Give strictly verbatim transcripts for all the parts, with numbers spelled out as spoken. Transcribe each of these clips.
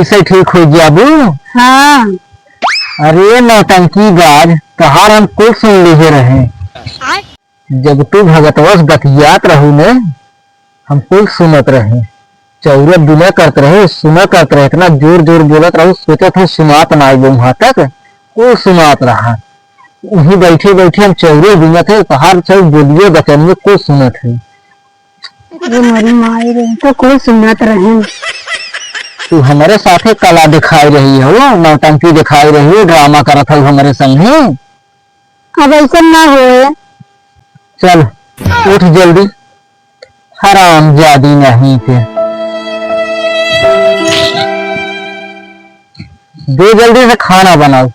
कैसे ठीक हो जाबू? हाँ। अरे नौटंकी बाज, तोहार हम कुल सुन लिहे रहे। जब तू भगतवा से बतियात रहू ने, हम कुल सुनत रहे। चौरे बिना करत रहे, सुना करत रहे, इतना जोर जोर बोलत रहू, सोचत है सुनात ना आइबो वहाँ तक, कुल सुनात रहा। वहीं बैठे बैठे हम चौरे बिनत है, तोहार सब बोलिए बचनिए कुल सुनत है। अरे मोरी माई रे, तो कुल सुनत रहे। तू हमरे साथे कला दिखाई रही हो, नौटंकी दिखाई रही हो, ड्रामा करत हो हमरे संगे। अब ऐसा ना होए। चल, उठ जल्दी, हरामजादी नहीं के। दे जल्दी से खाना बनाओ।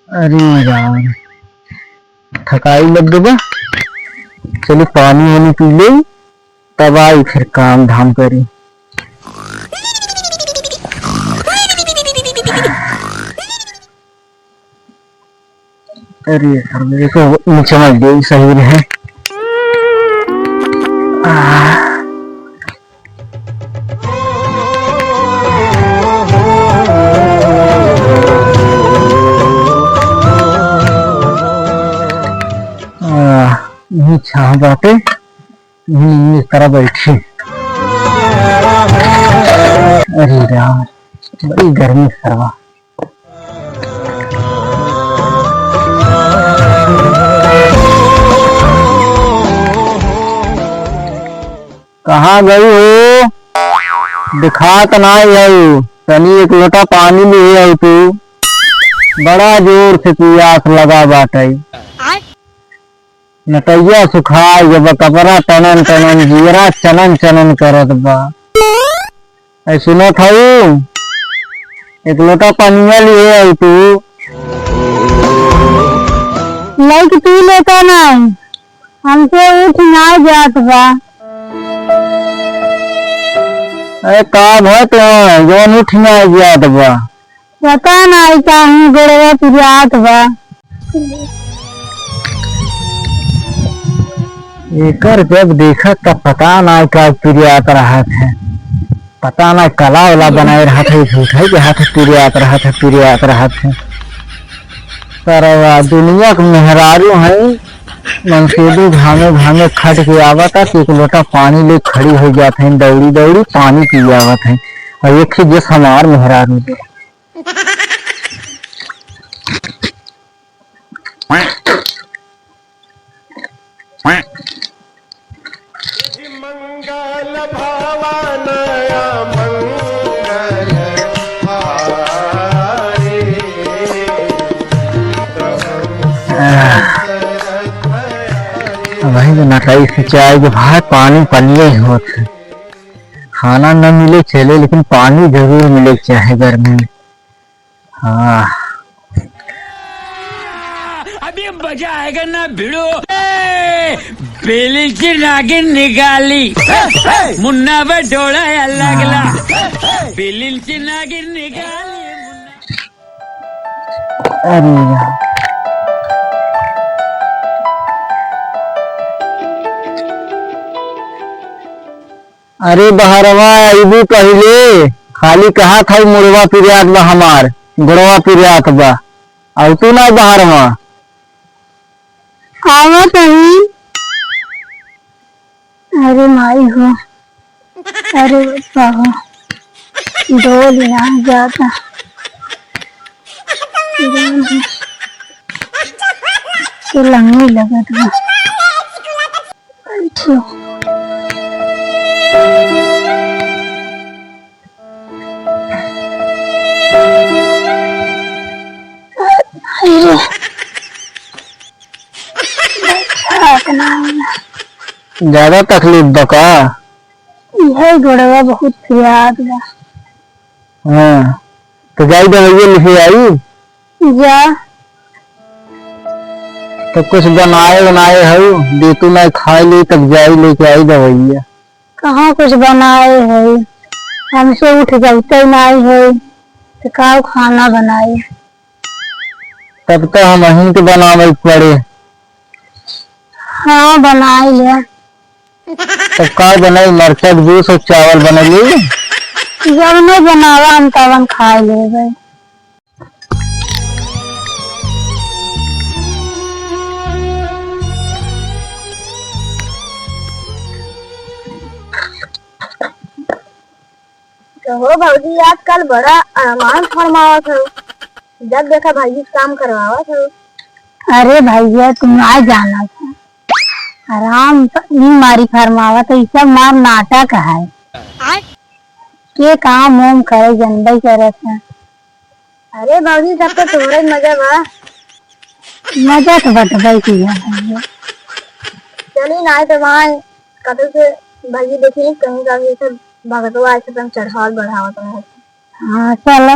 अरे राम, थकाई लग गई बा। चली पानी वानी पी ले, तब आई फिर काम धाम करी। अरे यार, मेरे को नीचे मत दे, सही रहे। आह। आह, यही छाँह बाटे, यही इस तरह बैठी। अरे राम, बड़ी गर्मी सरवा। कहाँ गई हो? दिखात नाई हऊ। तनी एक लोटा पानी लिहे आऊ तू। बड़ा जोर से पियास लगा बाटई। नटैया सुखाई गबा, कपड़ा टनन टनन, जियरा चनन चनन करत बा। ऐ सुनत हऊ, एक लोटा पनिया लिहे आई तू। लइके पी लेता ना, हमसे उठ ना जात बा। अरे का भय तो है, जौन उठ ना जात बा? पता नाई काहे गोड़वा पिरात बा। एकर जब देखत त पता नाई का पिरात रहत है, पता नाई कला वाला बनाए रहत है, झूठे के हाथ पिरात रहत है, पिरात रहत है। सरवा दुनिया के मेहरारू है, मनसेदू घामे घामे खट के आवत है, एक लोटा पानी ले खड़ी हो जात है, दौड़ी दौड़ी पानी पी आवत है, और एक ही जस हमार मेहरारू दे। आह, अबहीं तो नटाई सिंचाई के भाई पानी पनिये होत है। खाना न मिले चले, लेकिन पानी जरूर मिले के चाहे गर्मी में। हाँ। अभी मजा आएगा ना भिड़ो। ए, बिलिंची नागिन निकाली। मुन्ना बटोड़ा या लागला। बिलिंची नागिन निकाली। अरे यार। अरे बहरवा, अइबू पहिले, खाली कहत हऊ मुड़वा पिरात बा हमार, गोड़वा पिरात बा, अउतू ना बहरवा। आवत हई। अरे माई हो, अरे बाबा, डोल ना जाता, तो लंगड़ी लगत बा। बैठो। बैठा अपना। ज्यादा तकलीफ बा का? इहे गोड़वा बहुत पिरात बा। हाँ, तो जाई दवाइया लिखे आई। जा। तो कुछ बनाए बनाए हऊ, देतू ना खाए ले, तब जाई लेके आई दवाइया। कहाँ कुछ बनाए है, हमसे उठ जाते नाई है, तो का खाना बनाए? तब तो हम अहीं के बनावे के पड़े। हाँ, बनाई ले। तब का बनाई? मरचा के जूस और चावल बना ली। जब नहीं बनावा हम तब हम खा लेबे। कहो भौजी, आजकल बड़ा अरमान फरमावत हो, जब देखा भौजी काम करवावत हो। अरे भैया, तुम आ जाना था। आराम स-, ई मारी फरमावत है, ई सब मार नाटक है। आय। के काम ओम करे, जनबे करत है। अरे भौजी, सब तो तोहरे मजा बा। मजा तो बटबे की है भैया। चली ना, तो वहाँ कतौ से भौजी देखी, कहीं का भी सब भगतवा ऐसे तुम चढ़ावत बढ़ावत रहे। हाँ, चला।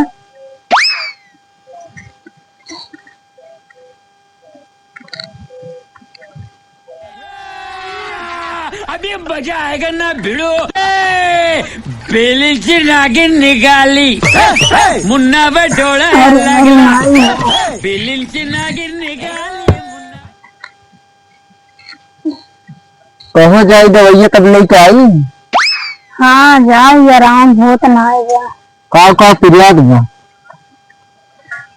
अभी मजा आएगा ना भिड़ो। ए, बिलिंची नागिन निकाली, मुन्ना बटोला अरे, अरे, लागला। अरे। बिलिंची नागिन निकाली, मुन्ना। कहाँ जाई दवाइया तब लेके आई? हाँ, जाओ, ये आराम होत ना है बा। का का पिरियात बा?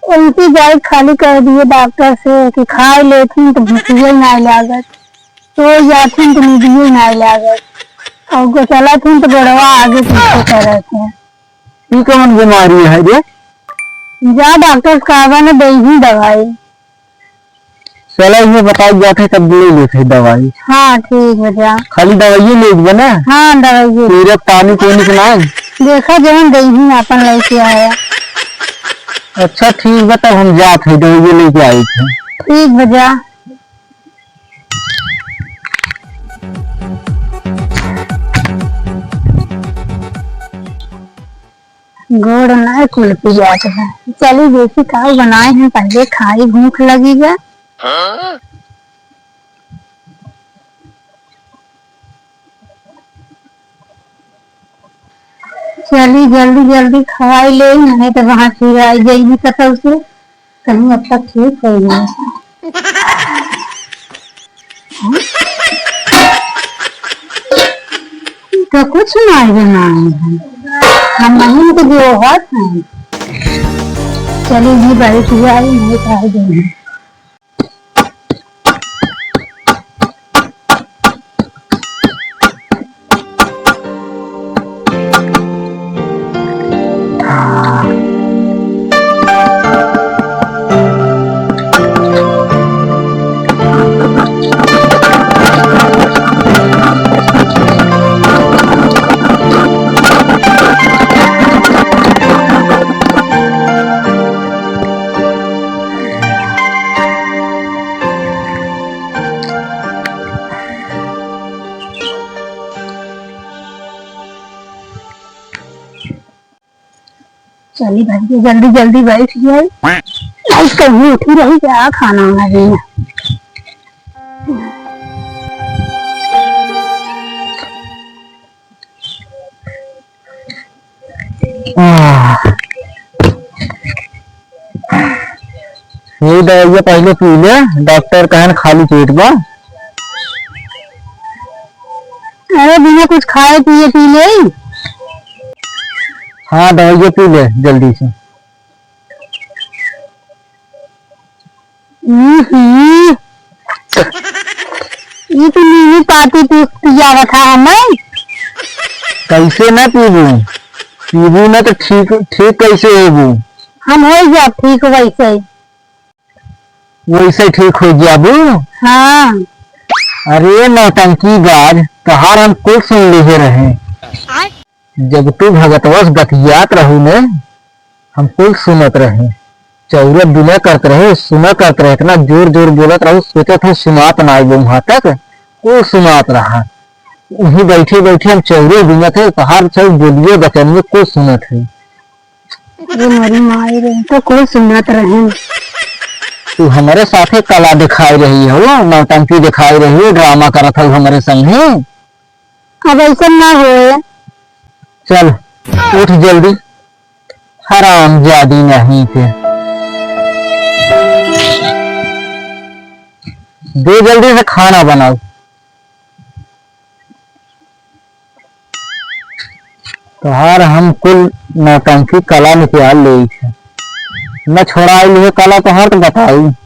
उल्टी जाए खाली कह दिए डॉक्टर से कि खाए लेथिन तो भूखिए ना लागत, सो जाथिन तो नींदिए ना लागत, और गो चलथिन तो गोड़वा आगे पीछे करत है। ई कौन बीमारी है रे? जा डॉक्टर से कहबा ना, देही दवाई। चला, इहे बताई जात है, तब ले लेत है दवाई। हाँ, ठीक बा, जा। खाली दवाइये लेके बा ना? हाँ, दवाइये। पूरा पानी कोनी के नाम? देखा, जवन देही आपन लेके आया। अच्छा, ठीक बा, तब हम जात है, दवाइये लेके आई थे। ठीक बा, जा। गोड़ ना कुल पियात बा। चली देखी का बनाए हैं, पहले खाई, भूख लगी बा। चली जल्दी जल्दी खवाई ले, नहीं तो वहाँ फिर आई जाएगी कतौ से। कहीं अब तक ठीक हो गया। तो कुछ नहीं बनाए हैं, हम नहीं तो जो होत हैं। चलिए जी, बैठ जाए, नहीं तो आ जाएंगे। चली भैया, जल्दी जल्दी बैठ जाए। आज कहीं उठी रही क्या, खाना वाना देना। आह। ये दवाइया पहले पी ले, डॉक्टर कहन खाली पेट बा। अरे बिना कुछ खाए पिए पी ले। हाँ, दवाइया पी ले जल्दी से। हम्म, ई तो नींबू पाती पी, पियावत है हमें। कैसे ना पीबू? पीबू ना तो ठीक, ठीक कैसे होबू? हम हो जा ठीक वैसे। वैसे ठीक हो जाबू? हाँ। अरे नौटंकी बाज, तोहार हम कुल सुन लिहे रहे। आय। जब तू भगतवा से बतियात रहू ने, हम कुल सुनत रहे। चौरे बिना करत रहे, सुना करत रहे, इतना जोर जोर बोलत रहू, सोचत हो सुनात ना आइबो वहां तक, कुल सुनात रहा। वहीं बैठे बैठे हम चौरे बिनत है, तोहार सब बोलिए बचनिए कुल सुनत है। अरे मोरी माई रे, तो कुल सुनत रहे। तू हमरे साथे कला दिखाई रही हो, नौटंकी दिखाई रही हो, ड्रामा करत हो हमरे संगे। अब ऐसा ना होए। चल, उठ जल्दी, हरामजादी नहीं के। दे जल्दी से खाना बनाओ। तोहार हम कुल नौटंकी कला निकाल लेई छे। न छोड़ाई लिए कला तोहार तो बताई।